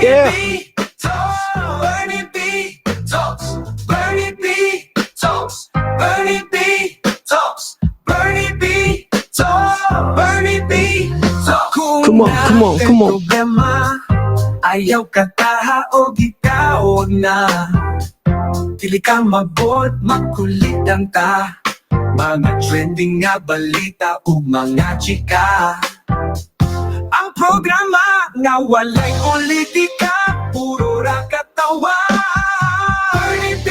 Yeah. B Talks, Bernie B Talks, Bernie B Talks, Bernie B Talks, Bernie B Talks, Bernie B Talks. Kung Come on, come on, come on. Problema, ayaw kataha o gitawag na. Dili ka mabot, makulit ang ta. Mga trending nga balita ug mga chika. Ang programa nga walay politika, puro ra katawa. Bernie B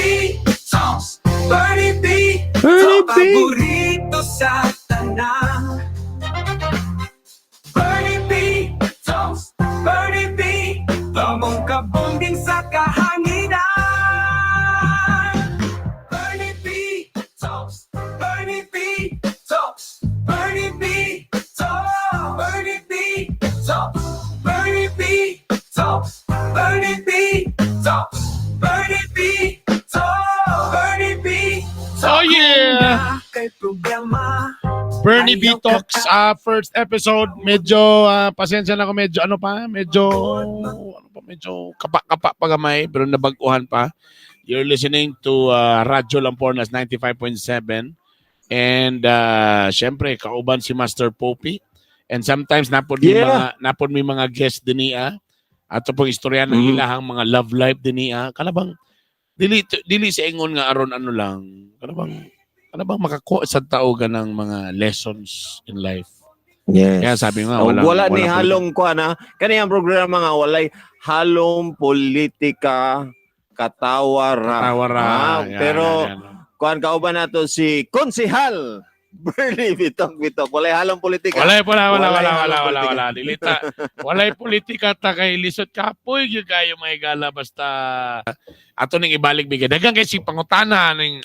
Talks, Bernie B Bernie Talks, B. paborito sa tanan. Bernie B Talks, Bernie B, Among kabunding sa kahanginan. Bernie B Talks, Bernie B Talks, Bernie B Talks, Bernie B Talks, Bernie B Talks, Bernie B Talks, Bernie B Talks, Bernie B Talks. Oh, yeah! Kay problema. Bernie B Talks, first episode. Medyo, pasensya na ako, medyo ano pa, medyo, ano pa, medyo kapa-kapa pa gamay, pero nabag-uhan pa. You're listening to Radyo Lampornas 95.7. And, syempre, kauban si Master Popey. And sometimes, napod may mga guest din niya. Ato pong istorya ng ilahang mga love life din niya. Kanabang, dili, dili sa ingon nga aron ano lang. Kanabang makakuha sa tao ng mga lessons in life. Yes. Kaya sabi nga, Oh, wala ni walang halong kuan ha. Kani ang programa nga walay halong politika, katawa ra. Katawa ra. Ah, Yan, pero yan, yan. Kuan, kauban nato si Konsihal Bernie Bitok Bitok. Walay halong politika. Walay wala wala Walay wala halong wala wala politika. Wala dili ta walay politika ta kay lisod kapoy gyud kayo may gala, basta ato ning ibalik bigay daghang kay si pangutana ning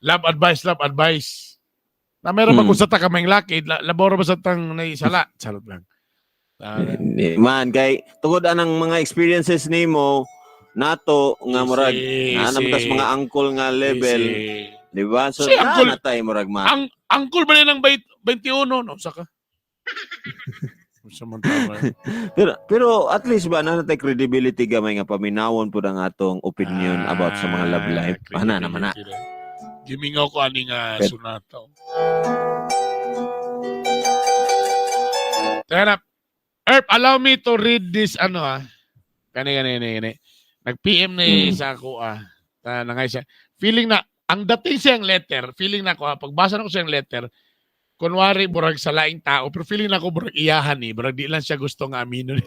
love advice, love advice. Na meron ba kung sa ta kaming laki, laboro ba sa tang naisala? Charot lang. Ah, Hindi man kay tungod anang mga experiences nimo nato nga murag naa naman tas mga uncle nga level, di ba? So Si na natay murag ma. Ang uncle ba ng 21 no saka? Sa man tama. Pero pero at least ba na natay credibility gamay nga paminawon pud ang atong opinion about sa mga love life. Ana naman na. Credibility na. Gimingaw ko ani nga sonata. Teka na. Erp, allow me to read this ano ah. Kani kani kani kani. Nag-PM na sa ako ah. Ta na nga siya. Feeling na ang dating siyang letter, feeling na ko ah, pagbasa na ko siyang letter, kunwari burag sa laing tao, pero feeling na ko burag iyahan eh, burag di lang siya gusto nga aminin.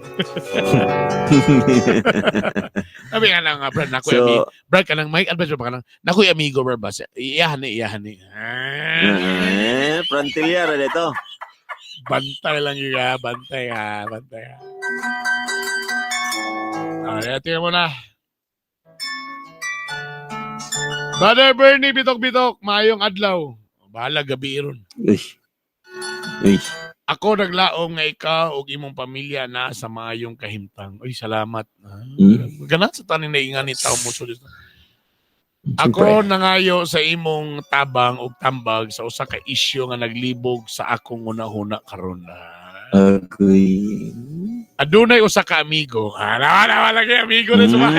Sabi nga lang nga, Brad, nakoy So amigo. Brad, kanang may advice ba kanang, nakoy amigo, Brad, ba? Iyahan ni, iyahan ni. Ah, eh, Prantilya ra dito. Bantay lang yun, ah. Bantay ah, bantay ah. Ah, tingnan mo na. Brother Bernie, bitok-bitok, maayong adlaw. Bahala gabi ron. Uy. Uy. Ako naglaom nga ikaw ug imong pamilya na sa maayong kahimtang. Uy, salamat. Ah, Ganat sa taning naingan ni tao mo sulit. Ako nangayo sa imong tabang ug tambag sa usa ka isyu nga naglibog sa akong hunahuna karon. Ah. Okay. Adunay usa ka amigo. Ah, wala wala lagi amigo na suma.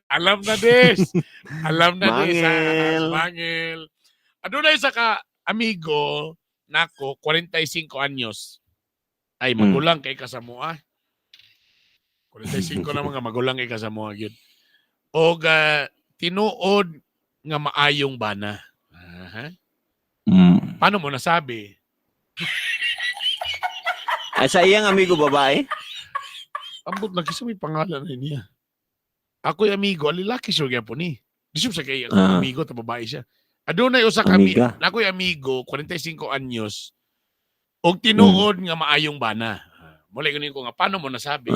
Alam na this. Alam na this. Ah, Mangil. Mangil. Adunay usa ka amigo nako, 45 anyos. Ay, magulang kay kasamoa. 45 na mga magulang kay kasamoa gyud. Og tinuod nga maayong bana. Aha. Paano mo nasabi? Ay, sa iyang amigo babae? Ambot lagi sa may pangalan na niya. Ako'y amigo, alilaki siya gyapon ni. Di siya sa kay amigo ta babae siya. Adunay usa ka Amiga. Nakoy amigo, 45 anyos. Og tinuod nga maayong bana. Mula kunin ko nga paano mo nasabi?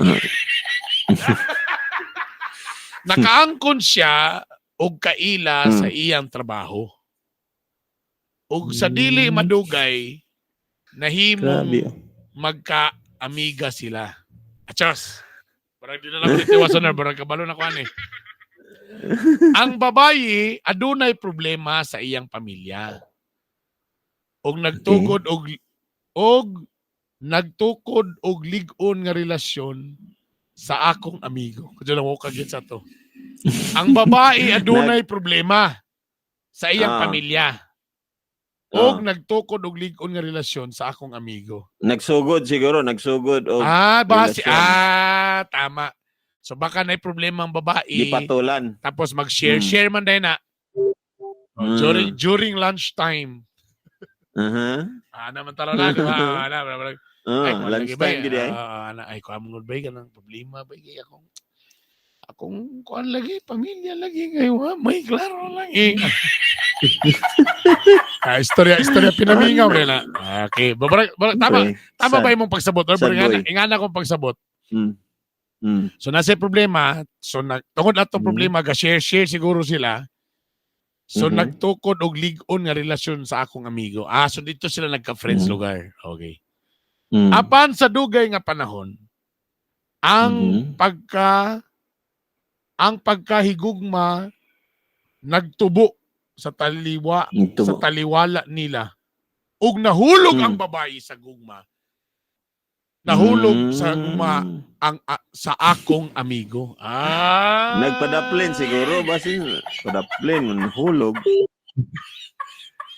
Nakaangkon siya og kaila sa iyang trabaho. Og sa dili madugay nahimong Grabe. Magka-amiga sila. Achos! Parang di na lang titiwasan na, parang kabalo na ko ani. Ang babayi adunay problema sa iyang pamilya. Og nagtugod og og Nagtukod og lig-on nga relasyon sa akong amigo. Kudyo lang ko kagit sa to. Ang babae adunay problema sa iyang pamilya. Og nagtukod og lig-on nga relasyon sa akong amigo. Nagsugod siguro, nagsugod og Ah, basi relasyon. ah, tama. So baka na problema ang babae gipatulan. tapos mag-share share man din na. Oh, During during lunchtime. Ah, naman tara na, di ba? Ah, na, na, na. Ah, kuwan lagi ba, lunchtime gid ay. Ah, ana, ay kuan mo ba kanang problema ba kay akong akong kuan lagi pamilya lagi ngayon ha? May klaro lang eh. Ah, istorya istorya pinamingaw rin na. Okay, babarag, tama Okay. tama Sad. ba imong pagsabot? Or Sad ingana, boy. ingana akong pagsabot. So nasa problema, so nag tungod atong problema ga share share siguro sila. So nagtukod og lig-on nga relasyon sa akong amigo. Ah, so dito sila nagka-friends lugar. Okay. Apan sa dugay nga panahon, ang pagka ang pagkahigugma nagtubo sa taliwa Nagtubo. sa taliwala nila ug nahulog ang babae sa gugma. Nahulog sa gugma ang sa akong amigo. Ah. Nagpadaplin siguro basin padaplin hulog.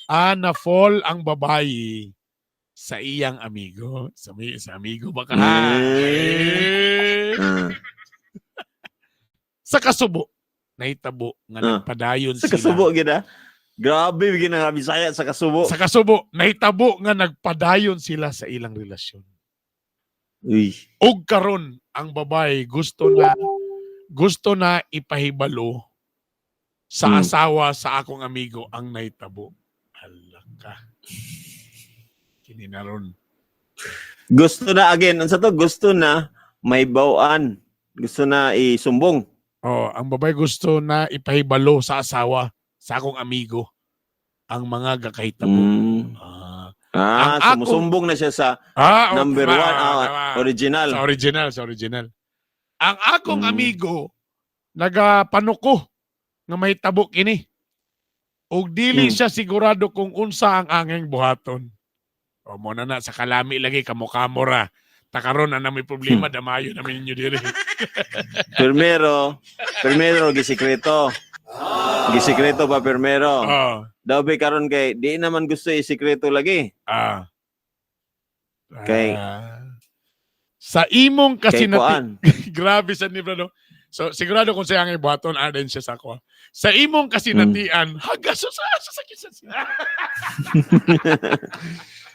Ah, na-fall ang babae sa iyang amigo. Sa amigo baka. Eh. Eh. Sa kasubo, nahitabo nga nagpadayon Sa sila. kasubo gid ah. Grabe gid nga Bisaya sa kasubo. Sa kasubo, nahitabo nga nagpadayon sila sa ilang relasyon. Uy. Og karon ang babae gusto na ipahibalo sa asawa sa akong amigo ang nahitabo. Hala ka. Kini na ron. Gusto na again, unsa to? Gusto na may bawaan. Gusto na isumbong. Oh, ang babae gusto na ipahibalo sa asawa sa akong amigo ang mga gakahitabo. Ah, Ah, Ang ako- sumusumbong na siya sa ah, oh, number tama, one, tama. original. Sa original, sa original. Ang akong amigo nagapanuko nga mahitabo kini. Og dili siya sigurado kung unsa ang angeng buhaton. O mo na na sa kalami lagi kamo-kamo ra. Takaron na na may problema damayo na ninyo diri. Primero, primero gisikreto. Gisikreto pa primero. Oh. Daw be karon kay di naman gusto isikreto lagi. Sa imong Kay kasinati kuan. Grabe sa nibra no. So sigurado kung siya ang ibuhaton aden siya sa ako. Sa imong kasinatian, hagas sa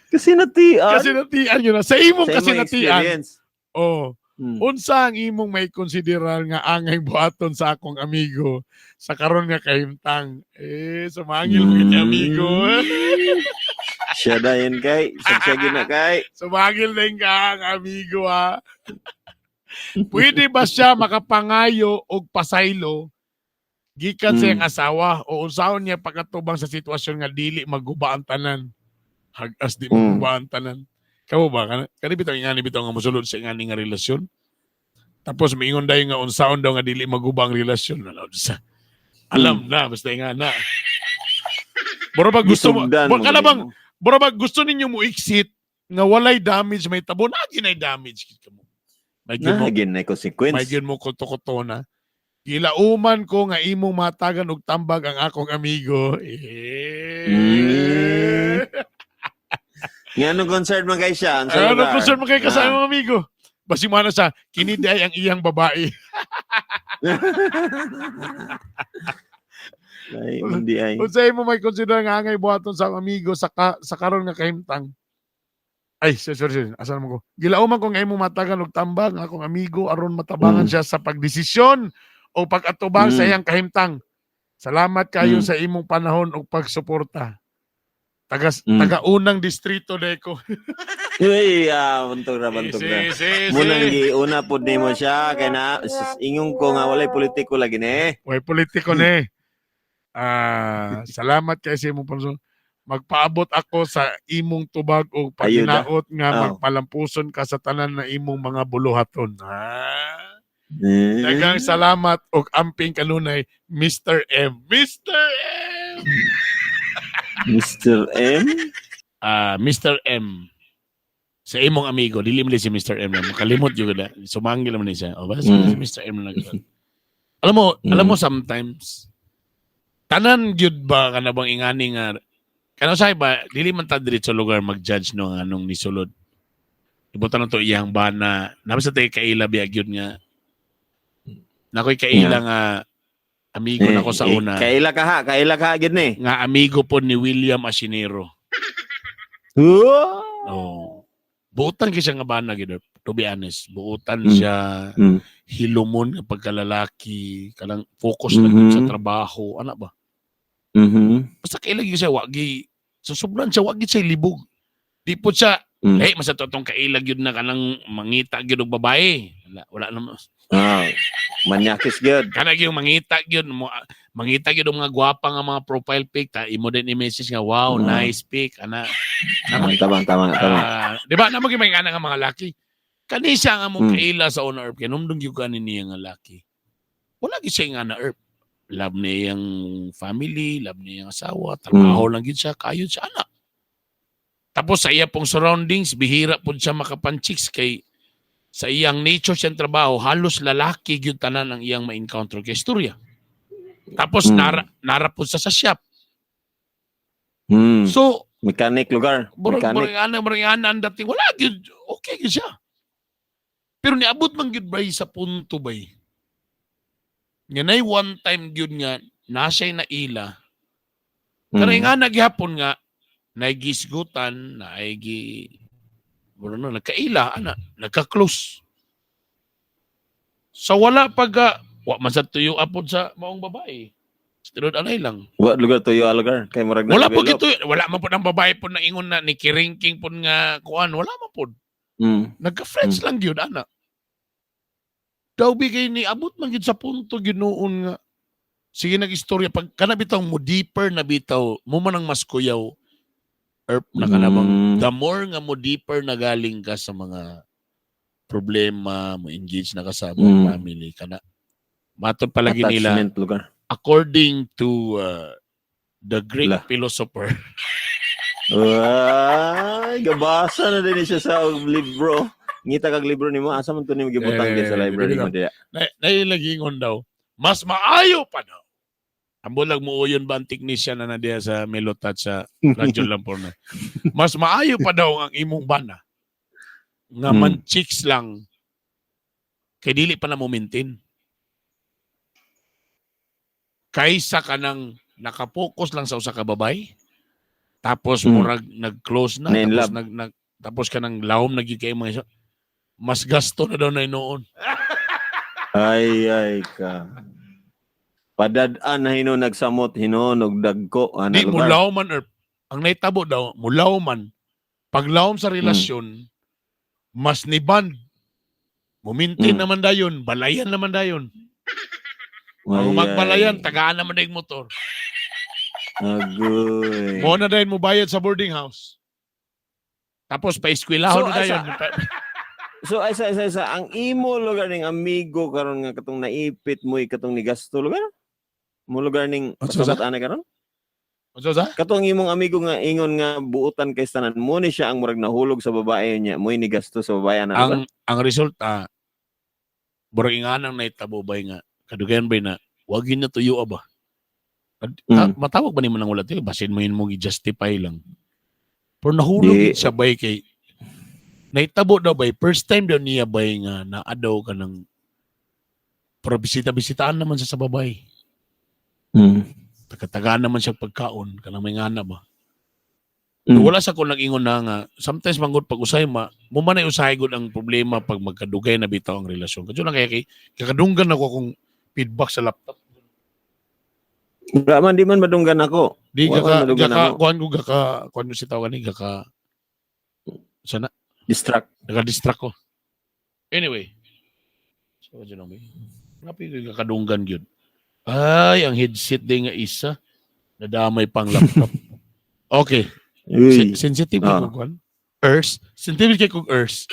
Kasinatian. Kasinatian yun na. Sa imong Sa imong kasinatian. experience. Oh, unsa ang imong may konsiderar nga angay buhaton sa akong amigo sa karon nga kahimtang? Eh, sumangil mo mm. Amigo. Siya dayon kay, siya gina kay. Sumangil din ka ang amigo ha. Pwede ba siya makapangayo og pasaylo gikan sa iyang asawa o unsaon niya pagkatubang sa sitwasyon nga dili maguba ang tanan? Hagas di maguba ang tanan. Kamo ba kana kani bitaw ingani bitaw nga mosulod sa ingani nga relasyon? Tapos miingon dayon nga unsaon daw nga dili maguba ang relasyon. Wala, sa alam na basta ingana. Bro ba gusto mo? Gisugdan Bro, mo kana bang gid mo. bro ba gusto ninyo mo exit nga walay damage may tabo na ginay damage gid kamo. May gyud mo Na gid na consequence. may gyud mo kuto-kuto na. Gilauman ko nga imong matagan og tambag ang akong amigo. Eh. Nga anong concern man kay siya? Ang sa Ano lugar? concern mo kay ka sa Ah. imong amigo? Basi mo na sa kini di ay ang iyang babae. Ay, hindi ay. Unsay mo may consider nga angay buhaton sa akong amigo sa karon nga kahimtang? Ay, sorry, sorry, sorry. Asa naman ko? Gilauman ko nga imong matagan og tambag ang akong amigo aron matabangan siya sa pagdesisyon o pag-atubang sa iyang kahimtang. Salamat kayo sa imong panahon ug pagsuporta. Taga taga-unang distrito deko. Uy, bantog ra, bantog ra. Si, si, si. Munang giuna pod nimo siya kay na ingon ko nga walay politiko lagi ni. Way politiko ni. Ah, salamat kay sa imong panahon. Magpaabot ako sa imong tubag og Ayuda. paginaot nga Oh. magpalampuson ka sa tanan na imong mga buluhaton. Ah. Eh. Daghang salamat og amping kanunay Mr. M. Mr. M. Mr. M? Ah, Mr. M. Sa imong amigo, dili man si Mr. M na makalimot jud na. Sumanggil naman ni siya. O basta si Mr. M na nagsuot. Alam mo, alam mo sometimes tanan gyud ba kana bang ingani nga kano say ba dili man ta diretso lugar mag-judge no nga anong nisulod. Ibutan na to iyang bana. Nabasa sa tayo kaila biya gyud nga nakoy kaila nga amigo nako sa una. Kaila ka ha, kaila ka gid ni. Nga amigo po ni William Asinero. Huh? Oh. Buutan kay siya nga bana gyud. To be honest, buutan siya, hilumon nga pagkalalaki, kanang focus na gyud sa trabaho, ana ba? Basta kaila gyud siya wagi susublan siya, wagi siya libog. Di po siya eh mas ato tong kaila gyud na kanang mangita gyud og babae. Wala, wala naman. Ah, manyakis gyud. Kana gyud mangita gyud mo, mangita gyud og mga gwapa nga mga profile pic ta imo din i-message nga, "Wow, nice pic," ana. Ah, tama, tama, tama. Ah, di ba namo gyud may nga mga laki. Kani siya nga mong kaila sa una, Erp, kay numdum gyud kani niya nga laki. Wala gyud siya nga na, Erp. Love niya iyang family, love niya iyang asawa, trabaho lang gyud siya, kayod siya ana. Tapos sa iya pong surroundings, bihira pud siya makapanchicks kay sa iyang nature siyang trabaho, halos lalaki gyud tanan ang iyang ma-encounter kay istorya. Tapos nara pud siya sa shop. So, Mechanic lugar. murag Mechanic. murag ana ang dating wala gyud, okay gyud siya. Pero niabot man gyud bay sa punto bay. Nga nay one time gyud nga nasay na ila. Kanay nga naghapon nga nagisgutan na ay gi mura na nagkaila ana, nagka-close. Sa wala pag wa man sa tuyo apod sa maong babae. Sa anay lang. Wa lugar tuyo ah, lugar kay murag Wala po na-develop. gito, wala man po ng babae po na ingon na ni kiringking po nga kuan, wala man po. Nagka-friends lang gyud ana. Daw bigay ni abot man gyud sa punto gyud noon nga sige nag-istorya pag kana bitaw mo deeper na bitaw mo man ang mas kuyaw, Erp, na kana bang the more nga mo deeper na galing ka sa mga problema mo, engage na ka sa mga family kana matod palagi nila Attachment lugar. According to the great La. philosopher. Ay, gabasa na din siya sa libro. Ngita kag libro nimo, asa man to nimo gibutang din sa Eh, library dili mo diya? Na nailagingon daw mas maayo pa daw. Ambo lang mo uyon ba ang technician na nadiya sa Melotat sa Radyo Lampurna. Mas maayo pa daw ang imong bana nga man chicks lang kay dili pa na mo maintain. Kaysa ka nang nakapokus lang sa usa ka babay tapos murag nag-close na Na in tapos love. nag tapos ka nang lawom na gyud kay mga mas gasto na daw na noon. Ay, ay ka. Padad-an na hinuon nagsamot hinuon og dagko ana Di lugar. mulaw man or ang naitabo daw mulaw man paglawom sa relasyon mas ni band mumintin naman dayon, balayan naman dayon. Ay, Kung magbalayan, ay. tagaan naman dayon motor. Agoy. Mo na dayon mo bayad sa boarding house. Tapos paeskwelahon So, na dayon. So ay sa ang imo lugar ning amigo karon nga katong naipit mo katong ni gasto lugar. Mo lugar ning Unsa sa? pasamot ana karon? Unsa sa? Katong imong amigo nga ingon nga buotan kay tanan mo ni siya ang murag nahulog sa babae niya, mo ni gasto sa babae ana lugar. Ang resulta murag inganang naitabo bay nga kadugayan bay na wag yun na tuyo ba. Matawag ba nimo nang wala tuyo? Basin mo yun mo i-justify lang. Pero nahulog Di. yun siya bay kay naitabo daw bay first time daw niya bay nga naadaw ka ng pero bisita-bisitaan naman siya sa babae. Tagatagaan naman siya pagkaon kanang may ngana ba. Wala sa ko nag-ingon na nga sometimes manggod pag usay ma mo man ay usahay gud ang problema pag magkadugay na bitaw ang relasyon. Kadyo lang kaya kay kakadunggan ako akong feedback sa laptop. Wala man, di man madunggan ako. Di Wala ka man madunggan ka ako. kuan ko gaka kuan ko si tawag ni gaka sana Distract. naka-distract ko. Anyway. So dyan lang may. Ngapi ko kakadunggan gyud. Ay, ang headset din nga isa. Nadamay pang laptop. Okay. Uy. Sensitive kay kog kuan. Earth. Sensitive kay kog Earth.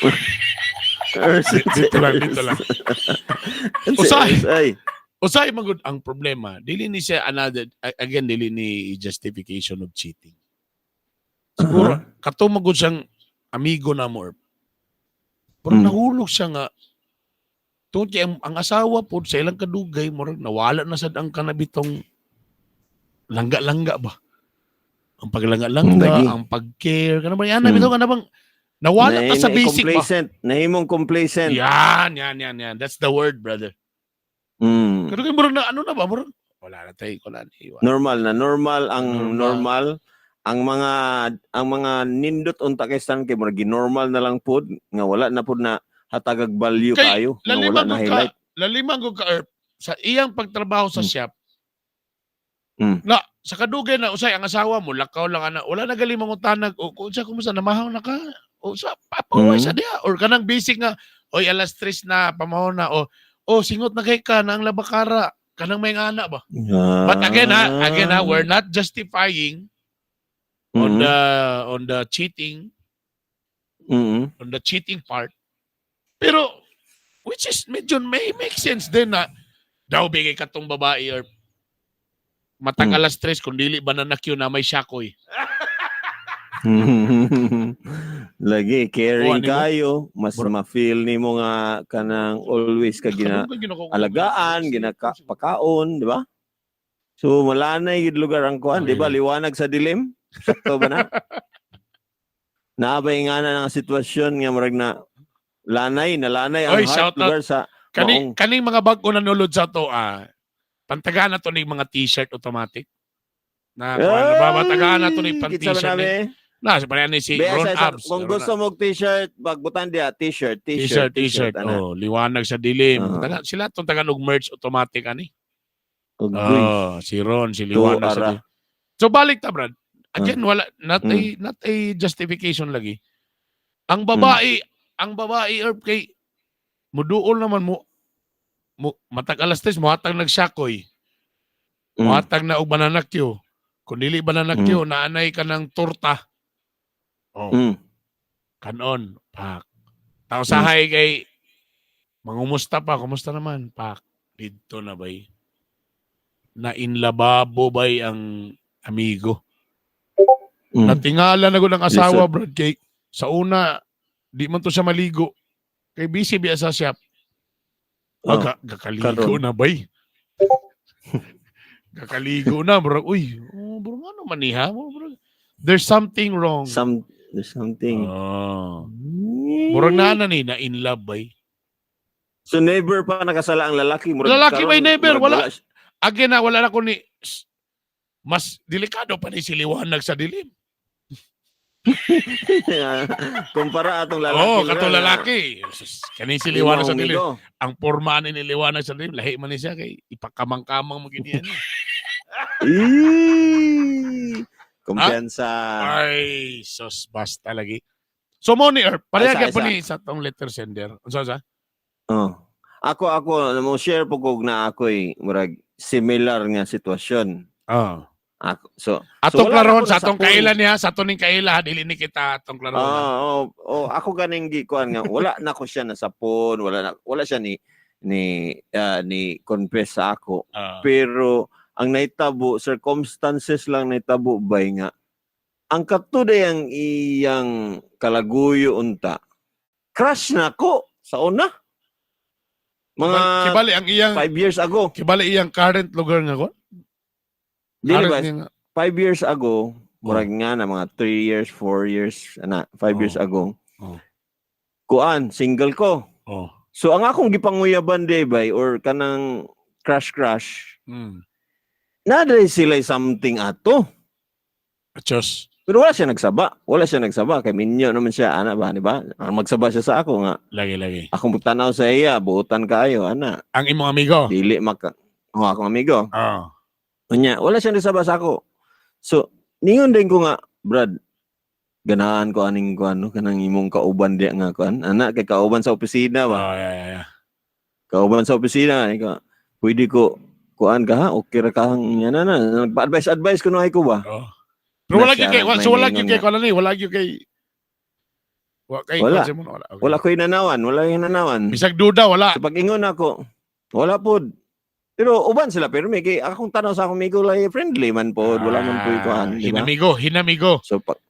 Earth. Dito lang, dito lang. Usahay. Usahay. Ay. Usahay man gud ang problema. Dili ni siya another again dili ni justification of cheating. Siguro kato man gud siyang amigo na mo. Pero nahulog siya nga tungod kay ang asawa pod sa ilang kadugay, murag nawala na sad ang kanabitong langga-langga ba. Ang paglangga-langga, Lagi. Ang pag-care, kana ba yan bitaw, kana bang nawala ta sa basic ba? Complacent. Nahimong complacent. Yan, yan, yan, yan. That's the word, brother. Pero kay murag na ano na ba, murag wala na tayo, wala na. Wala. Normal na normal ang Normal. normal, ang mga nindot unta kay stan kay murag ginormal na lang pod nga wala na pod na hatagag value Kay, kayo nga wala Laliman na ko ka, highlight. laliman ko ka, Erp, sa iyang pagtrabaho sa shop, na sa kadugay na usay ang asawa mo, lakaw lang ana, wala na gali mangutanag o kung sa kumusta, namahaw na ka o sa papaway sa diha or kanang basic nga, oy, alas 3 na, pamahaw na, o oh, singot na kay ka na ang labakara, kanang may ngana ba. But again ha, again ha, we're not justifying on the cheating, on the cheating part. Pero which is medyo may make sense din na daw bigay katong babae or matag alas 3 kung dili ba nanakyo na may shakoy. Lagi caring Kuha nimo? kayo, mas Bro. ma-feel nimo nga kanang always ka gina alagaan, ginaka pakaon, di ba? So malanay gid lugar ang kuan, di ba? Liwanag sa dilim. Sakto ba na? Naabay nga na ang sitwasyon nga murag na lanay, nalanay ang Oy, heart shout out. lugar sa Kani maong kaning mga bag-o nanonood sa to ah. Pantagaan na to ni mga t-shirt automatic. Na kuan na ba, patagaan na to ni pan Kinsa ba t-shirt na ni. be? Na sa pareha ni si Be, Ron sa, Abs. kung Ron gusto mo og t-shirt, pagbutan diya, t-shirt, T-shirt, t-shirt, t-shirt. ana. Oh, liwanag sa dilim. Ah. Taga, sila tong taga og merch automatic ani. Ugoy. Oh, si Ron, si Liwanag sa ara. dilim. So balik ta, Brad. Again, wala not a justification lagi. Ang babae or kay muduol naman mo matag alas 3 mohatag nagsakoy. Mohatag na og bananakyo. Kung dili bananakyo, naanay ka ng torta. Oh, kanon, pak. Tao sahay kay mangumusta pa, kumusta naman, pak. Didto na bay. Na inlababo bay ang amigo. Natingala na gud ang asawa, Lisod. Brad, kay sa una di man to siya maligo. Kay busy biya sa shop. Oh, Aga, gakaligo karon. na bay. Gakaligo na, bro. Uy, oh, bro, ano man niya? Bro, there's something wrong. There's something. Oh. Murag na na ni na in love bay. So never pa nakasala ang lalaki. Murag Lalaki karon, bay never, murag wala. Again na wala na ko ni mas delikado pa ni si liwanag sa dilim. Kumpara atong lalaki. Oh, lugar katong nga, lalaki. Sus, kani si liwanag sa imong dilim. amigo. Ang porma ni liwanag sa dilim, lahi man ni siya kay ipakamang-kamang mo gid yan. Eee! Kumpiyansa. Ay, sus, basta lagi. So mo ni Erp, pareha Ay, gyud po isa. ni sa tong letter sender. Unsa sa? Oh. Ako mo share po kog na ako'y murag similar nga sitwasyon. Ah. Ako, so Atong So, wala na klarohon ko sa atong nasapol. kaila niya, sa atong ning kaila, dili ni kita atong klarohon. Ah, oh, ako ganing gikuan nga wala na ko siya nasapon, wala na wala siya ni confess sa ako. Pero ang nahitabo, circumstances lang nahitabo bay nga ang katuday ang iyang kalaguyo unta. Crush na ko sa una. Mga Kibali ang iyang 5 years ago. Kibali iyang current lugar nga ko. Dili Current ba? niya nga. 5 years ago, murag nga na mga 3 years, 4 years, ana, 5 years ago. Kuan, single ko. So ang akong gipanguyaban day bay or kanang crush crush, naa sila something ato. Diyos. Pero wala siya nagsaba. Wala siya nagsaba. Kay minyo naman siya, ana ba, di ba? Ang magsaba siya sa ako nga. Lagi lagi. Akong tanaw sa iya, buotan kaayo, ana. Ang imong amigo. Dili maka. Oh, akong amigo. Unya, wala siya nagsaba sa ako. So, ningon din ko nga, Brad, ganahan ko aning ko ano kanang imong kauban diya nga kuan. Ana kay kauban sa opisina ba? Oh, yeah. Kauban sa opisina ikaw. Pwede ko kuan ka ha, okay ra ka hang yan na na. Nagpa-advise advice ko no ay ko ba? Oh. Pero wala Na gyud siya kay ang so wala may gyud ningon kay wala ni, wala gyud kay wa kay Wala. kwan sa mo, wala. Okay. Wala ko inanawan, wala ko inanawan. Bisag duda wala. So pag ingon ako, wala pod. Pero uban sila pero may kay akong tanaw sa akong amigo lay friendly man pod, wala man po kuan, Ah, di ba? Hinamigo, hinamigo. So pag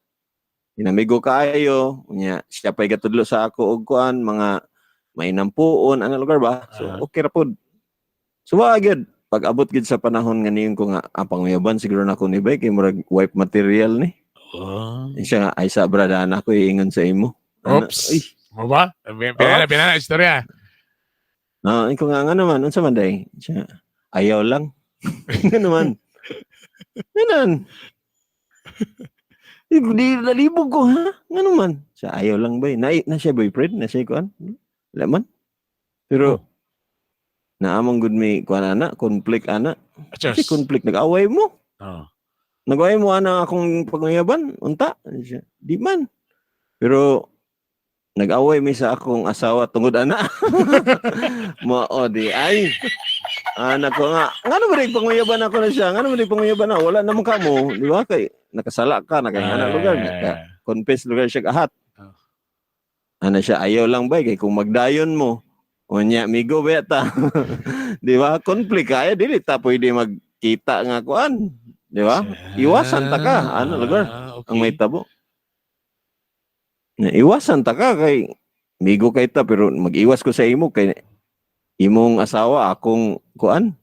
Inamigo kaayo, unya siya pa'y gatudlo sa ako og kuan mga mainampuon ana lugar ba. So okay ra pod. So wa gyud pag abot gyud sa panahon nga niyon ko nga ang panguyaban siguro na ako ni bay kay murag wife material ni. Oh. Siya nga ay sa brada na ako iingon sa imo. Ana, Oops. uy, Mo ba? Pinana, pinana, istorya. Ah, ko nga nga naman, unsa man day? Siya, ayaw lang. Nga naman. Nganan. Di nalibog ko ha. Nga naman. Siya ayaw lang bay. Na siya boyfriend, na siya kuan. Wala man. Pero naamong gud may kuan ana, conflict ana. Cheers. Kasi conflict nag-away mo. Oh. Nag-away mo ana akong panguyaban, unta. Siya, di man. Pero nag-away mi sa akong asawa tungod ana. Mao di ay. Anak ko nga, ngano ba rin panguyaban ako na siya? Ngano ba rin panguyaban na? Wala naman ka mo, di ba? Kay nakasala ka, nakaingana lugar, naka confess lugar siya ahat. Oh. Ana siya, ayaw lang ba? Kay kung magdayon mo, unya, migo ba ta? Di ba? Conflict kaya, dili ta pwede magkita nga kuan. Di ba? Iwasan ta ka, ano, lugar? Ah, okay. Ang may tabo. Na, iwasan ta ka kay migo kay ta pero mag-iwas ko sa imo kay imong asawa akong kuan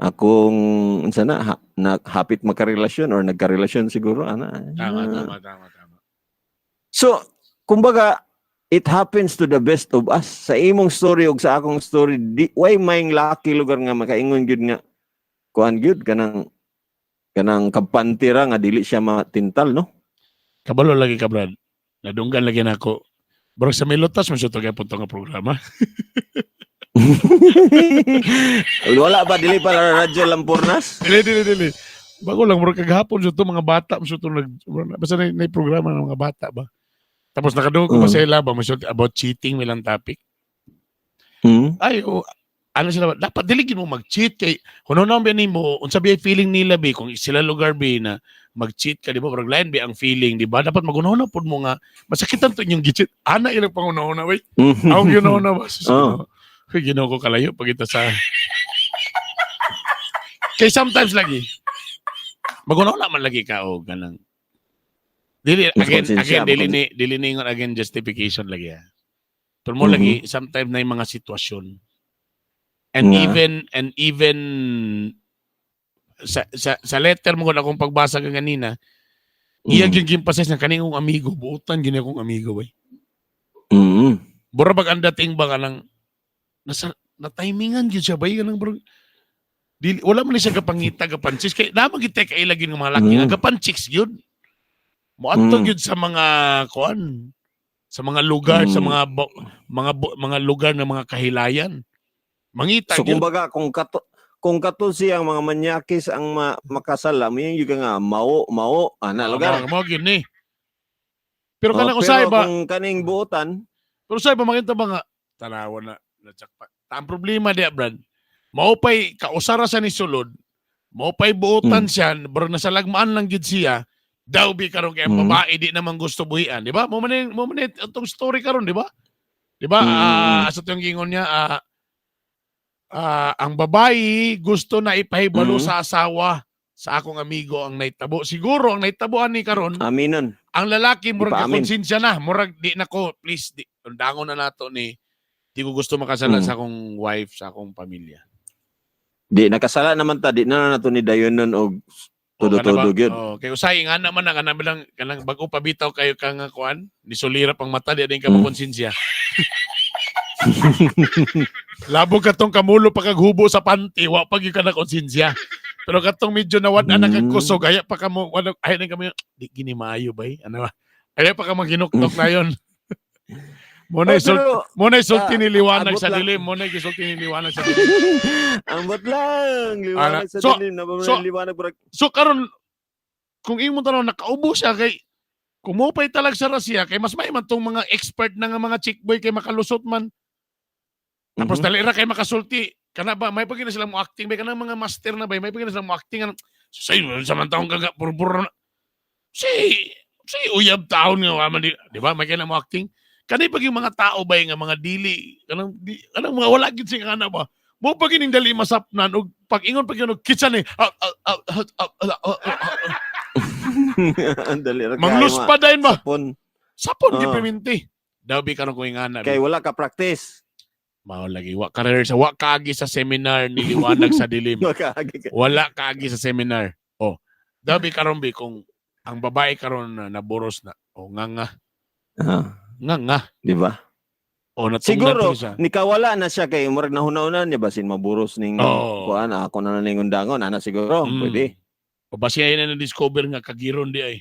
akong unsa na, ha, na hapit magkarelasyon or nagkarelasyon siguro ana. Tama, tama, tama, tama. So, kumbaga it happens to the best of us. Sa imong story ug sa akong story, di way may lucky lugar nga makaingon gyud nga kuan gyud kanang kampante ra nga dili siya matintal, no? Kabalo lagi ka, Brad. Nadunggan lagi nako. Bro, sa may lutas, masyado kayo punto nga programa. Wala ba dili pa Radyo Lampurnas? Dili, dili, dili. Bago lang, murag kagahapon sa mga bata, masyado nag, basta na programa ng mga bata ba? Tapos nakadungog ko pa sa ila ba, masyado about cheating, may lang topic. Ay, oh, ano sila ba? Dapat dili gid mo mag-cheat kay kuno na ba nimo unsa ba feeling nila bi kung sila lugar bi na mag-cheat ka, di ba? Murag lain bi ang feeling, di ba? Dapat magunahon na pud mo nga masakitan to inyong gi-cheat ana ilang pangunahon wey. Ako ginoo na ba? Sus, Oh. Ginoo. Kay Ginoo ko kalayo pag ita sa kay sometimes lagi magunahon na man lagi ka og ganang dili Mas again konsensya, again dili makon- ni dili ni ingon again justification lagi ah. Pero mo lagi sometimes na yung mga sitwasyon and even sa letter mo kung akong pagbasa ka ganina, iya gyud gimpases ng kaning akong amigo, buutan gini akong amigo bay. Bura bag ang dating ba kanang nasa na timingan gyud siya bay kanang burag dili wala man ni siya kapangita gapanchicks kay naman gid kay lagi ng mga laki nga gapanchicks gyud. Moadto gyud sa mga kuan sa mga lugar sa mga lugar ng mga kahilayan. Mangita So gyud. kumbaga kung kato siyang mga manyakis ang makasala, may yung nga mao mao ana lugar. Mao gyud ni. Pero Oh, kanang usay pero ba kung kaning buotan, Pero usay ba makita ba nga tanawa na na jackpot. Ta ang problema diya, Brad. Mao pay kausara sa ni sulod, mao pay buotan siya, bro nasa lagmaan lang gid siya. Daw bi karon kay ang babae di naman gusto buhian, di ba? Mo man itong story karon, di ba? Di ba? Mm. Ah, sa itong gingon niya, ang babae gusto na ipahibalo sa asawa sa akong amigo ang naitabo. Siguro ang naitaboan ni karon aminon. ang lalaki murag Ipaamin. konsensya na, murag di nako, please di undangon na nato ni di ko gusto makasala sa akong wife, sa akong pamilya. Di nakasala naman ta, di na nato ni dayonon og todo-todo gyud. Oh, kay usay nga naman ang kanang bilang kanang bago pabitaw kayo ka nga kuan, ni sulira pang mata di din ka makonsensya. Labo katong kamulo pa kag hubo sa panty, wa pa gyud ka na konsensya. Pero katong medyo nawad na kag kusog, aya pa kamo, wala ay na kami, di gini maayo bay. Ano ba? Aya pa ka maghinuktok na yon. Mo na Oh, pero mo na sulti ni liwanag abot sa lang. dilim, mo na gisulti ni liwanag sa dilim. Ambot lang liwanag Ana, sa dilim na liwanag murag So karon kung imo tanong nakaubo siya kay kumupay talag sa Russia kay mas may man tong mga expert na nga mga chick boy kay makalusot man. Tapos dali ra kay makasulti. Kana ba may pag na sila mo acting bay kanang mga master na bay may pag na sila mo acting anong say sa man taong kaga purpur na. Si si uyab taon nga wa man di ba may kay mo acting. Kani pag yung mga tao bay nga mga dili kanang di, kanang mga wala gid siya kana ba. Mo pag ining dali masapnan og pag ingon pag yun og kitsa ni ah, ah, ah, ah, ah, ah, ah, ah, ah. Dali ra kaayo. Mangluspa dayon ba? Sapon. Sapon Oo. gyud perminti. Daw bi karon ko ingana. Kay wala ka practice. Mao lagi wa career sa wa kaagi sa seminar ni Liwanag sa Dilim. Wala ka agi ka. Wala kaagi sa seminar. Oh. Daw bi karon bi kung ang babae karon na naboros na o nga nga Ah, nga nga di ba? o natungdan Siguro to siya. nikawala na siya kay murag nahuna-una niya basin maburos ning kuan ako na lang ning undangon ana siguro pwede. O basi ay na na-discover nga kagiron di ay.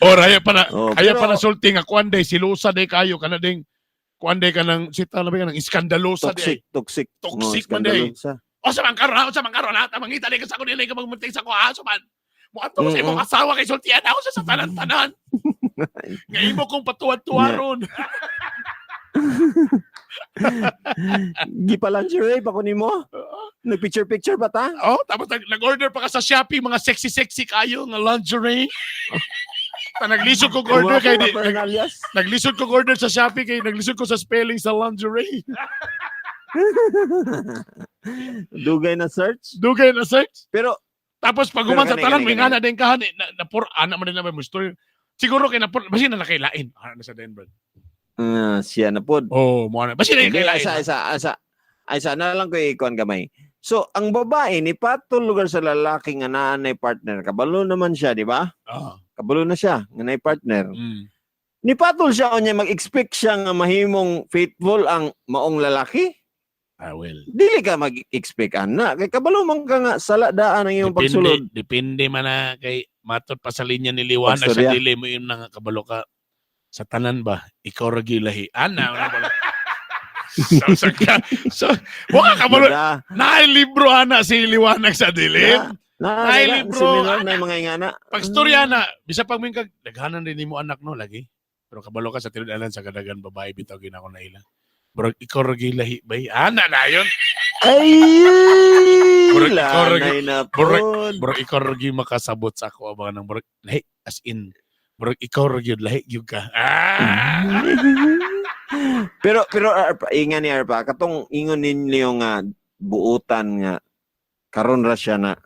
Or ayaw pa na Oh, ayaw pa pero na sulti nga kuan day silusa day kayo kana ding kuan day kanang sita na ba kanang iskandalosa di ay. Toxic, toxic. Toxic Oh, man day. skandalosa. O sa man karon, o sa man karon, ha, mangita day ka sa ko dili ka magmunting sa ko ha, so man. Mo ato sa imong asawa kay sultian ako sa tanan-tanan. Nga imo kong patuwad-tuwaron. Gipa-lingerie pa ko nimo. Nag-picture picture pa ta? Oh, tapos nag-order pa ka sa Shopee mga sexy-sexy kayo nga lingerie. Ta naglisod kog order kay di, Paraphernalia. naglisod kog order sa Shopee kay naglisod ko sa spelling sa lingerie. Dugay na search. Dugay na search. Pero Tapos pag Pero human sa gani, talan, gani, may gani. nga na din kahan. Eh, na, na, por, ana man din na may mo story. Siguro kay na por, basi na nakailain. Ana na sa Denver. Ah, siya na pod. Oh, mo na. Basi na Hindi, nakailain. isa, isa, isa, isa, na lang ko ikuan gamay. So, ang babae ni patol lugar sa lalaki nga naa nay partner. Kabalo naman siya, di ba? Ah. Kabalo na siya nga naay partner. Ni patol siya unya mag-expect siya nga mahimong faithful ang maong lalaki. I will. Dili ka mag-expect ana kay kabalo man ka nga sala daan ang iyong Depende, pagsulod. depende man na kay matod pa sa linya ni Liwanag sa Pagstorya. dili mo yun na nga kabalo ka sa tanan ba ikaw ra gyud lahi ana wala wala so, so, so, wa ka kabalo Na, naay libro ana si Liwanag sa dilim. na, Ay, na, libro. seminar na yung mga ingana. Pagstorya na, bisa pag kag daghanan din nimo anak no lagi. Pero kabalo ka sa tinud-anan sa kadagan babae bitaw ginako na ila. Bro, ikaw ra gyud lahi bay. Ana na yun. Ay! Murag ikaw ra Lanay na murag- pod. Bro, ikaw ra gyud makasabot sa ako ba nang murag lahi as in. Bro, ikaw ra gyud lahi gyud ka. Ah! Pero pero Arpa, inga ni Arpa, katong ingon ninyo nga buutan nga karon ra siya na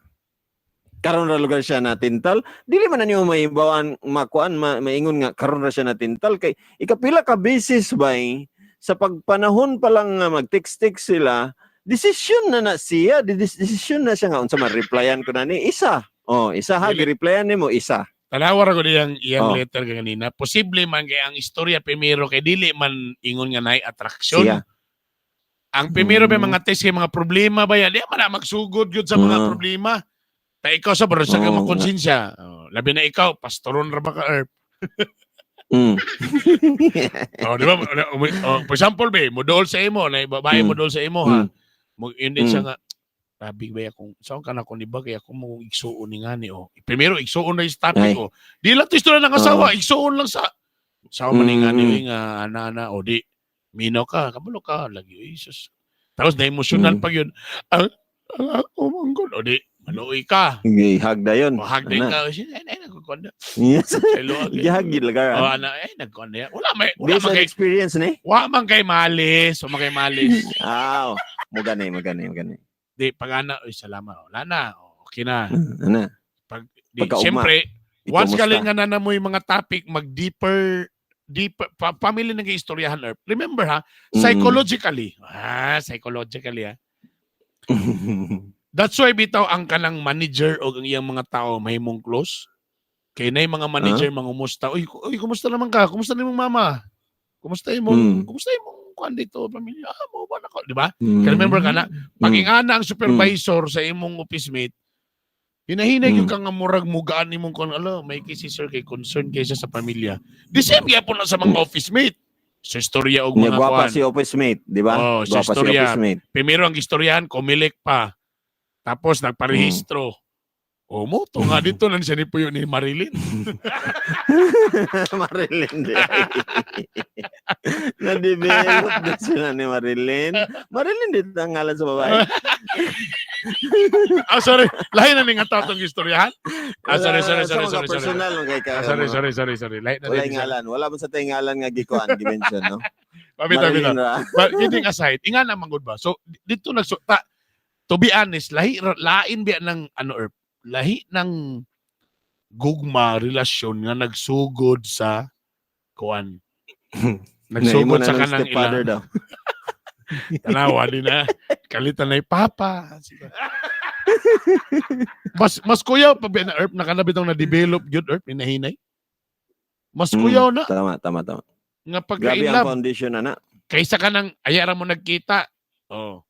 karon ra lugar siya na tintal, dili man na nimo mahibawan makuan maingon nga karon ra siya na tintal kay ikapila ka beses bay sa pagpanahon pa lang nga mag-text-text sila, desisyon na na siya, desisyon na siya nga unsa man replyan ko na ni isa. Oh, isa ha, Dili. gi-replyan nimo isa. Tanawa ra ko niyang iyang Oh. letter kanina. Posible man kay ang istorya primero kay dili man ingon nga naay attraction. Siya. Ang primero may mga test kay mga problema ba yan? Di man na magsugod gyud sa mga problema. Ta ikaw sa bro sa Oo ka nga. makonsensya. Oh, labi na ikaw, pastoron ra ba ka Erp? Oh, di ba? Oh, for example, be, modol sa imo, na babae modol sa imo ha. Mo yun din siya nga grabe ba akong saan ka na ko ni ba kaya ako mo igsuon ni ngani oh. Primero igsuon na yung topic Ay. oh. Di lang to istorya ng asawa, igsuon lang sa sa man ni ngani oy nga ana-ana o di minaw ka, kabalo ka lagi oy sus. Tapos na emotional pag yun. Ang ako manggol o di maluoy ka. Gihag dayon. O hagday Ana. ka. Ay, ay, nagkukuan na. Yes. Hello. Gihag gid lugar. O ah. ana, ay nagkuan na. Wala may wala Based man on kay experience ni. wa man kay malis, wa man kay malis. Ah, oh. Mo gani, mo gani, mo gani. Di pag ana, oy salamat. Wala na. Okay na. Ana. Di, Pagkaugma. siyempre, once Ikumusta? galing nga na mo yung mga topic, mag-deeper, deeper, family ng istoryahan, Erp. Remember ha, psychologically, psychologically ha, that's why bitaw ang kanang manager o ang iyang mga tao mahimong close. Kay na yung mga manager mangumusta. Uy, uy, kumusta naman ka? Kumusta na imong mama? Kumusta imong kumusta imong kuan dito pamilya? Ah, mo ba nako, di ba? Kaya remember ka na, pag ingana ang supervisor sa imong office mate, hinahinay yung ka nga murag mugaan imong kuan ala, may kay si sir kay concern kaysa sa pamilya. The same gyapon na sa mga office mate. Sa istorya og Nya mga gwapa kuan. si office mate, di ba? Oh, sa Gwapa si istorya. office mate. Primero ang istoryahan, kumilik pa. Tapos nagparehistro. O mo to nga dito na siya ni Puyo ni Marilyn. Marilyn di. Na-develop din sila ni Marilyn. Marilyn dito ang ngalan sa babae. Ah, sorry. Lahi na ni nga tao tong istoryahan. Ah, sorry, sorry, Sa sorry, mga sorry, sorry. personal, kay ka, Ah, sorry, sorry, sorry, sorry. Lahi na Wala din siya. ngalan. Wala man sa tayo ngalan nga gikuan, gimension, no? Pabita, Marilyn bitaw. ra. But kidding aside, inga naman gud ba? So dito nagsuta To be honest, lahi lain biya ng ano or lahi ng gugma relasyon nga nagsugod sa kuan. Nagsugod sa Naimo na ng kanang stepfather ila. Daw. Tanawa di na. Kalitan na yung papa. Mas kuyaw pa ba na erp na kana bitong na-develop gyud erp hinahinay. Mas kuyaw na Tama, tama, tama. nga Grabe pagka in ang love foundation na na. kaysa ka nang ayara mo nagkita. Oh,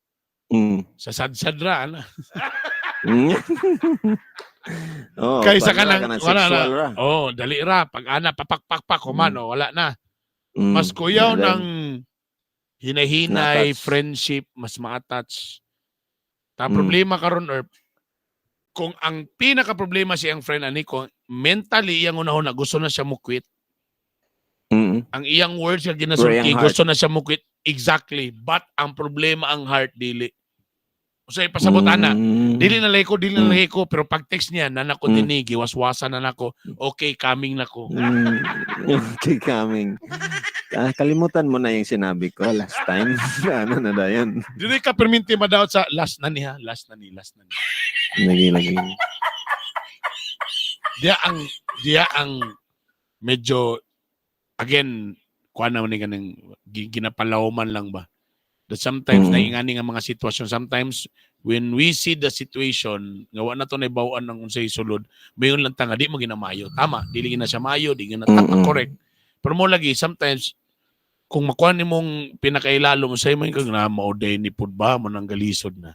sa sad-sad ra ana. Oh, Kaysa ka wala nang ng wala na. sexual ra. Oh, dali ra pag ana papakpakpak humano, wala na. Mas kuyaw Then, ng hinahinay, Na-attach. friendship, mas ma-attach. Ta problema karon erp, kung ang pinaka problema siyang friend ani ko, mentally iyang unahon na gusto na siya mo quit. Ang iyang words nga ginasulti, Pero iyang heart. gusto na siya mo quit. Exactly. But ang problema ang heart dili. So ipasabot ana, dili na lay ko, dili na lay ko, pero pag text niya, nana ko dinhi, giwaswasan na nako. Okay, coming na ko. Okay, coming. Ah, kalimutan mo na yung sinabi ko last time. Ano na dayon? Dili ka perminti madawat sa last na niya, last na ni, last na ni. Lagi, lagi. Diya ang medyo again kuan naman ni kanang ginapalawman lang ba that sometimes naingani nga mga sitwasyon, sometimes when we see the situation nga wa na to naibawaan ng unsay sulod, mayon lang ta nga di mo ginamayo, tama, dili gina siya mayo, di gina tama, correct, pero mo lagi sometimes kung makuha nimong pinakailalo mo sa imo kag na mao day ni pud ba mo nang galisod na.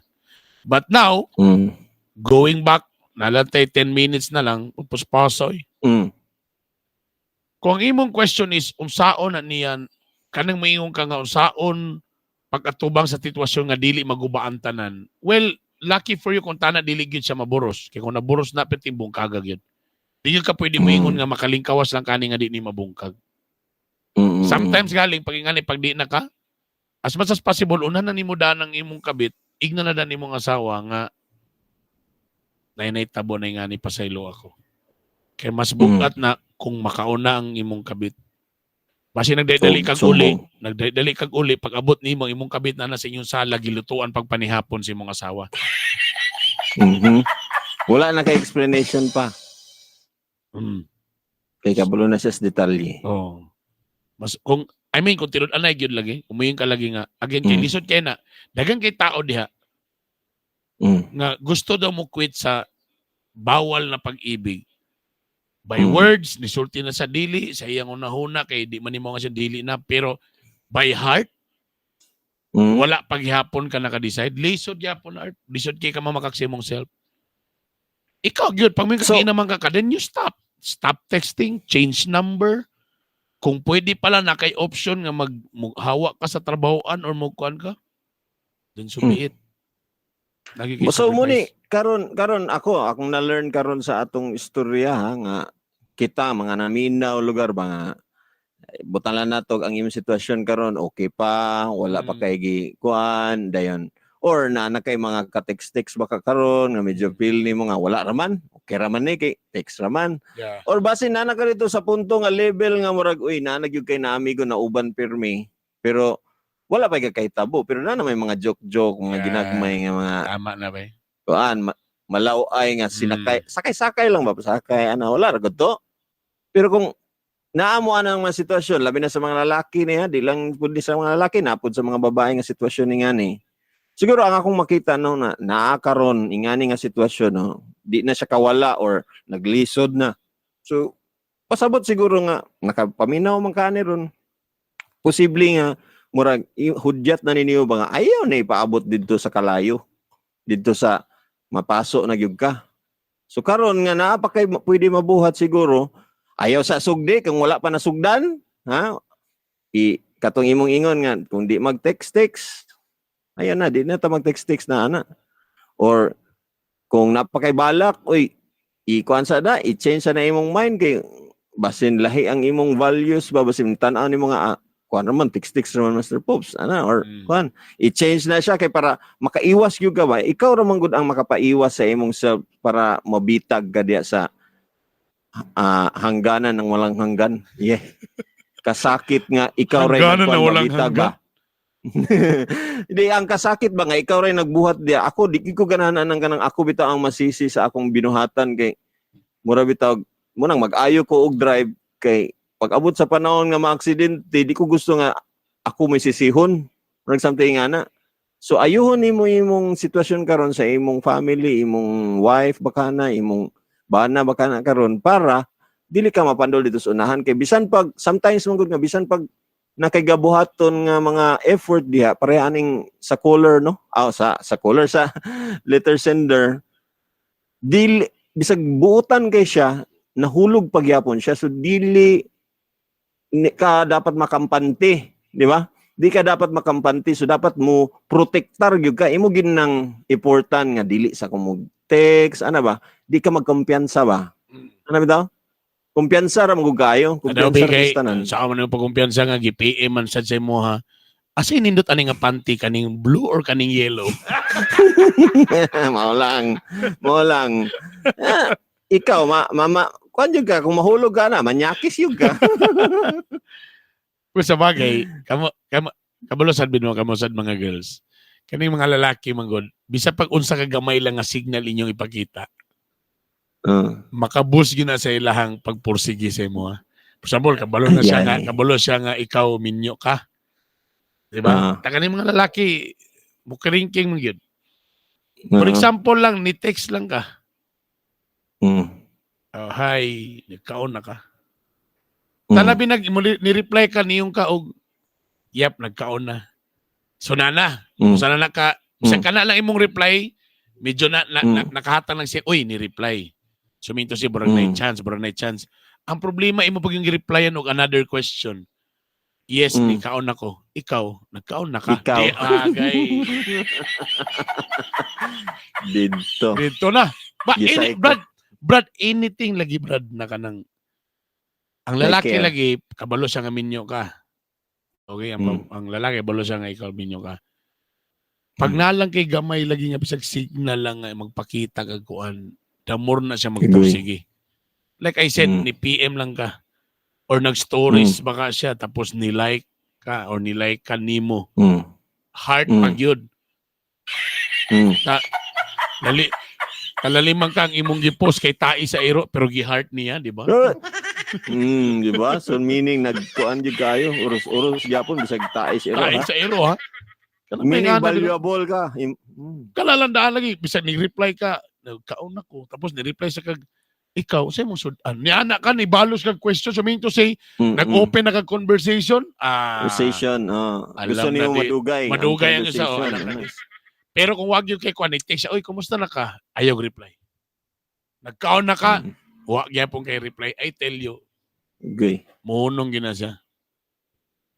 But now, going back nalantay 10 minutes na lang puspasoy. Kung ang imong question is unsaon na niyan kanang maingon ka nga unsaon pag-atubang sa sitwasyon nga dili magubaan tanan, well, lucky for you kung tanan dili gyud siya maburos, kay kung naburos na perting bungkaga gyud, di gyud ka pwede moingon nga makalingkawas lang kani nga di ni mabungkag. Sometimes galing pag ingani pag di na ka, as much as possible una na nimo daan ang imong kabit, igna na daan imong asawa nga nay tabo na ingani pasaylo ako, kay mas bugat na kung makauna ang imong kabit. Basi nagdadali kag uli, Sumbong. Nagdadali kag uli, pag abot nimo imong kabit na nasa inyong sala gilutuan pagpanihapon sa imong asawa. Wala na kay explanation pa. Kay kabalo na siya sa detalye. Oh. Mas kung I mean kung tinud anay gyud lagi, umuyon ka lagi nga again kay lisod kay na daghan kay tao diha nga gusto daw mo quit sa bawal na pag-ibig. By words, nisulti na sa dili, sa iyang unahuna, kay di man nimo nga siya dili na, pero by heart, wala paghihapon ka naka-decide. Lisod gyapon art. Lisod kay ka mamakak sa imong self. Ikaw gyud pag may naman ka, then you stop. Stop texting, change number. Kung pwede pala na kay option nga mag hawa ka sa trabahoan or magkuan ka, then so be it. Lagi kay So sacrifice. muni karon karon ako akong na-learn karon sa atong istorya ha, nga kita mga naminaw lugar ba nga eh, butan lang nato ang imong sitwasyon karon okay pa, wala pa kay gi kuan dayon or na na kay mga ka-text-text baka karon nga medyo feel nimo nga wala raman, okay raman ni kay text raman or basin na na ka dito sa punto nga level nga murag uy na gyud kay na amigo na uban pirmi pero wala pa kay kahitabo pero na na may mga joke-joke, mga ginagmay nga mga Tama na ba eh? kuan malaway nga sinakay, sakay-sakay lang ba, sakay ana, wala ra gud to. Pero kung naamo ana ang mga sitwasyon, labi na sa mga lalaki niya, di lang pud ni sa mga lalaki, napud sa mga babae nga sitwasyon ni ngani, siguro ang akong makita no na naa karon ingani nga sitwasyon no, di na siya kawala or naglisod na, so pasabot siguro nga nakapaminaw man kani ron, posible nga murag hudyat na ninyo ba nga ayaw na ipaabot didto sa kalayo, didto sa mapaso na gyud ka. So karon nga naa pa kay pwede mabuhat, siguro ayaw sa sugdi kung wala pa nasugdan ha, i katong imong ingon nga kung di mag text text, ayaw na, di na ta mag text text na ana, or kung napakay balak, uy, ikuan sa da, i-change sa na imong mind kay basin lahi ang imong values ba, basin tan-aw nimo nga ah, kuan raman, text text raman Master Pops ana or kuan, i-change na siya kay para makaiwas gyud ka ba, ikaw ra man gud ang makapaiwas sa imong self para mabitag ka diya sa hangganan ng walang hanggan, yeah, kasakit nga ikaw ray Hangganan nagkuan, na walang mabitag ba. hanggan? Di ang kasakit ba nga ikaw ray nagbuhat diya. Ako di ko ganahan ang kanang ako bitaw ang masisi sa akong binuhatan kay mura bitaw mo nang mag-ayo ko og drive kay pag abot sa panahon nga maaksidente, di ko gusto nga ako may sisihon. Murag something nga na. So ayuhon nimo imong sitwasyon karon sa imong family, imong wife baka na, imong bana baka na karon para dili ka mapandol dito sa unahan kay bisan pag sometimes man gud nga bisan pag nakay gabuhaton nga mga effort diha, pareha aning sa caller, no, sa caller, sa letter sender, dili bisag buutan kay siya, nahulog pagyapon siya. So dili ka dapat makampante, di ba? Di ka dapat makampante, so dapat mo protektar gyud ka, imo gid nang important nga dili sa kumug text ana ba, di ka magkumpiyansa ba, ano bitaw, kumpiyansa ra mo kayo. Ano Kumpiyansa ra kay sa tanan. Sa amo nang pagkumpiyansa nga gi-PM man sad sa imo ha. Asa nindot ani nga panty, kaning blue or kaning yellow? Mao lang. Mao lang. Ah, ikaw, ma, mama, kuan jud ka, kung mahulog ka na, manyakis yun ka. Kung sa bagay, kamo kamo kabalo sad bino kamo sad mga girls. Kaning mga lalaki man gud, bisa pag unsa ka gamay lang nga signal inyong ipakita, makabus gyud na sa ilahang pagpursige sa imo ha. For example, kabalo na siya nga, Yan eh. kabalo siya nga ikaw minyo ka. Di ba? Ta kaning mga lalaki, mukiringking man gyud. For example lang, ni text lang ka. "Oh, hi, nagkaon na ka?" Tanabi nag ni-reply ka niyong ka og "Yep, nagkaon na." So nana, sana na ka, sa kana lang imong reply, medyo na nakahatag lang siya, "Uy, ni-reply." So minto siya, burag na chance, burag na chance. Ang problema imo pag yung replyan og another question. "Yes, nikaon ako. Ikaw, nagkaon na ka?" Ikaw. Di, agay. Dito. Dito na. Ba, Gisay any, ko. Brad, Brad, anything lagi, Brad, na kanang ang lalaki Like, lagi, kabalo siya nga minyo ka. Okay, ang lalaki, kabalo siya nga ikaw minyo ka. Pag nalang kay gamay lagi nga bisag signal lang nga magpakita kag kuan, the more na siya magpursige. Like I said, ni PM lang ka or nag-stories baka siya tapos ni like ka or ni like ka nimo. Heart pag yun. Lali kalaliman ka ang imong gi-post kay tai sa iro pero gi-heart niya, di ba? Di ba? So meaning nagkuan jud kayo, uros-uros gyapon bisag tae siya. Tai Ha? sa iro ha. Kanang may Meaning ngana, di ba? valuable ka. Kalalandaan lagi bisag ni reply ka, "Nagkaon ako," tapos ni reply sa kag, "Ikaw sa imong sudan ni ana ka," ni balos kag question, so meaning to say nag-open na kag conversation, ah. Conversation. Oh. Alam Gusto na niyo madugay madugay ang isa, oh, conversation, alam na ano. di. Pero kung wag yun kay kuan, text siya, "Oy, kumusta na ka?" Ayaw reply. "Nagkaon na ka?" Wa gyapon kay reply. I tell you, mohunong gina siya.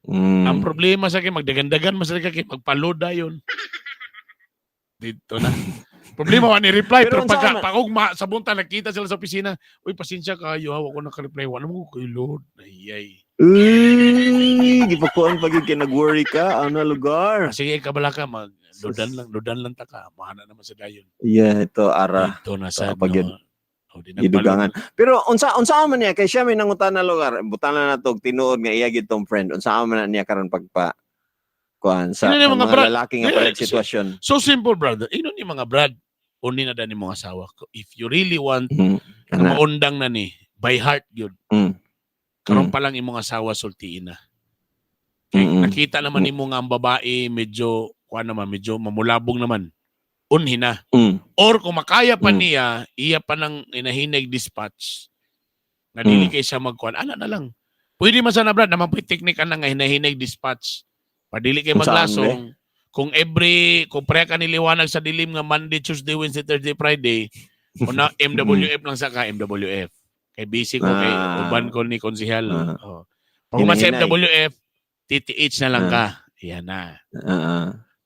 Ang problema sa kay magdagandagan mas ka kay magpaloda yun. Dito na. Problema wa ni reply pero, Pero unsa pagka pagugma sa bunta nakita sila sa opisina, "Uy, pasensya kayo ha, wa ko naka-reply, wa mo ko kay Lord." Ayay. Uy, gipakuan pag yun kay nag-worry ka, ano lugar? Sige, kabala ka mag ludan lang, ludan lang ta ka. Mahana naman sa dayon. Yeah, ito ara. Dito na sa pag yun. no. Oh, di nagpaload. Gidugangan. Pero unsa unsa man niya kay siya may nangutan na lugar, butan na nato og tinuod nga iya gid tong friend. Unsa man na niya karon pagpa kuan sa, Ino ni sa mga mga lalaki nga Eh, palit sitwasyon. So simple, brother. Ino ni mga brad. Uni na dani mga asawa ko. If you really want na Ana. maundang na ni, by heart yun. Karon pa lang imong asawa sultiin na. Kay nakita naman nimo nga ang babae medyo kuan naman, medyo mamulabog naman. Unhi na. Or kung makaya pa niya, iya pa nang inahinag dispatch. Nga dili kay siya magkuan, ana na lang. Pwede man sana, brad, naman po technique ana nga hinahinag dispatch. Padili kay Unsaon, maglasong. Kung every kung pareha ka niliwanag sa dilim nga Monday, Tuesday, Wednesday, Thursday, Friday, una MWF lang sa ka MWF. Kay busy ko kay uban ko ni konsehal. Oh. Pag human sa Hinahinay. MWF, TTH na lang ka. Yan na.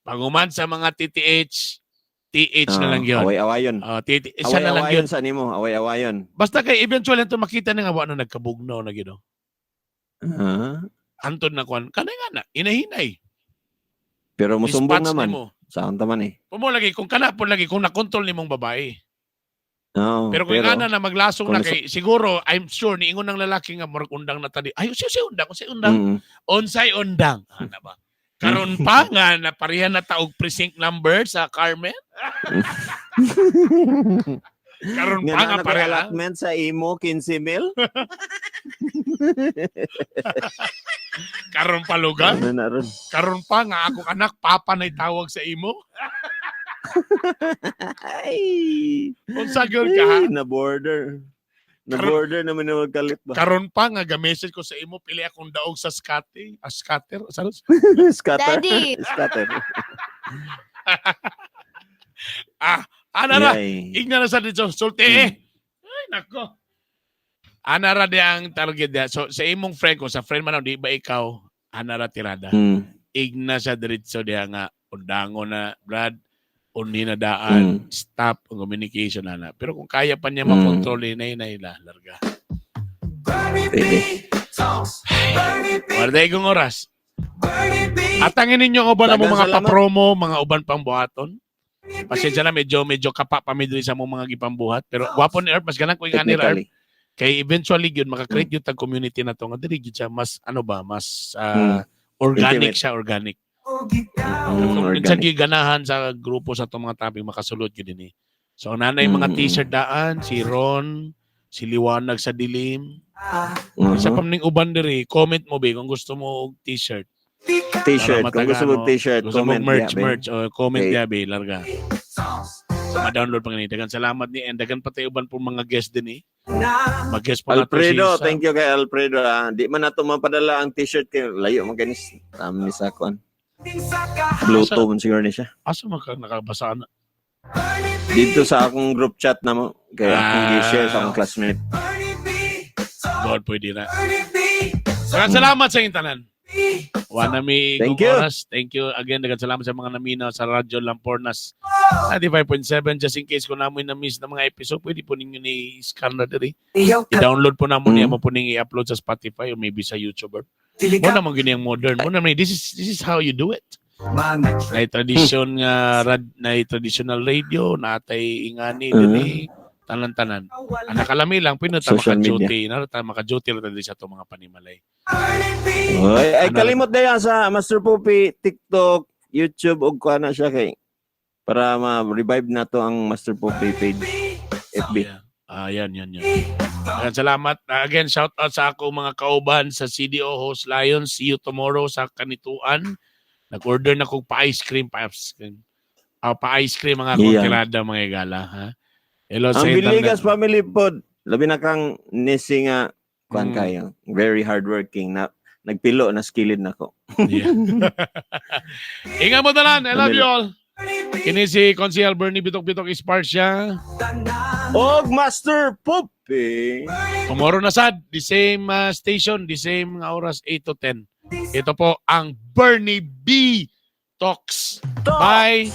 Pag human sa mga TTH, TH na lang yun. Away-awayon. Oh, TT, isa na lang yun. Away-awayon sa nimo, away-awayon. Basta kay eventually ito makita na nga wa na nagkabugnaw na gino. Anton na kwan. Kanay nga na, inahinay. Pero musumbong Dispatch naman. nimo. Saan ta man eh. Pumo lagi kung kana po lagi kung nakontrol nimong babae. Oo, Pero kung nga na maglasong na kung kay siguro I'm sure niingon ng lalaki nga murag undang na tadi. Ay, unsay undang, unsay undang. Unsay undang. Ana ba? Karon pa nga napareha na ta og precinct number sa Carmen. Karon Nga pa na nga na pareha. allotment sa imo 15 mil. Karon pa lugar. Ano na ron? Karon pa nga akong anak papa na tawag sa imo. Ay. Unsa gyud ka, ha? Ay, na border. Na border naman na magkalit ba? Karon pa nga ga-message ko sa imo, pili akong daog sa scatter, ah, scatter, sa Scatter. Daddy. Scatter. Ah, ana ra. Yay. Igna na sa dito, sulti eh. Ay nako. Ana ra di ang target dia. So sa imong friend ko, sa friend man di ba ikaw, ana ra tirada. Igna sa diretso diha nga undango na, Brad, unhi na daan, stop ang communication ana. Pero kung kaya pa niya makontrol, hinay na ila, larga. Bernie B Pwede. Talks. Bernie B. Wala kong oras. Bernie B. Atangin ninyo ang uban ang Daghang mga salamat. pa-promo, mga uban pang buhaton. Pasensya na, medyo medyo kapa pa mi diri sa mong mga gipambuhat. Pero gwapo ni Erp, mas ganang ko yung ani ra, Erp. Technically. Kay eventually yun maka-create yun tag community na to nga diri gyud siya mas ano ba, mas organic Intimate. siya, organic. Mm, Kung organic. sa giganahan sa grupo sa itong mga topic, makasulod yun din eh. So, ang nanay mga t-shirt daan, si Ron, si Liwanag sa Dilim. Isa pa ning uban diri, comment mo be kung gusto mo og t-shirt. T-shirt. Para Kung gusto mo matagano. t-shirt, Gusto mo comment. merch, Yeah, be. merch, o comment Okay. okay, be, larga. So, ma-download pa ngayon. Dagan salamat ni and dagan pati uban po mga guest din eh. Mag-guest po nato si Alfredo, Sam. thank you kay Alfredo. Ah. Di man nato mapadala ang t-shirt kay layo man ganis. Tama ni sa kuan. Bluetooth man siguro ni siya. Asa man ka nakabasa na? Dito sa akong group chat na mo kay akong Ah. gi-share sa akong classmate. God, pwede na. Dagan salamat sa inyong tanan. Wala mi Thank kong you. oras. Thank you again. Dagan salamat sa mga naminaw sa Radyo Lampornas 95.7. Just in case kung namoy na-miss na mga episode, pwede po ninyo ni-scan na diri. I-download po namo niya mo po ning i-upload sa Spotify or maybe sa YouTube. Mo naman gini ang modern. Mo naman this is how you do it. Nay tradisyon nga rad, nay traditional radio, natay ingani dinhi tanan-tanan. Ang nakalami lang pino ta Social media. maka-duty, na ta maka-duty ra diri sa atong mga panimalay. Oy, ay Ano? kalimot na yan sa Master Pupi, TikTok, YouTube ug kuan na siya kay para ma-revive na to ang Master Pupi page FB. Yeah. Ah, yan, yan, yan. Ayan, salamat. Ah, again, shout out sa ako mga kauban sa CDO Host Lions. See you tomorrow sa Kanituan. Nag-order na kong pa-ice cream, pa-ice cream. Ah, pa-ice cream mga akong tirada, mga igala. Ha? Hello sa Ang internet. Villegas family pod, labi na kang nisi nga kuan kayo. Very hardworking na nagpilo na skilled nako. Yeah. Ingat mo tanan. I love you all. Kini si Consiel Bernie Bitok Bitok Esparcia. Og Master Pupi. Tomorrow na sad, the same station, the same nga oras, 8 to 10. Ito po ang Bernie B Talks. Bye!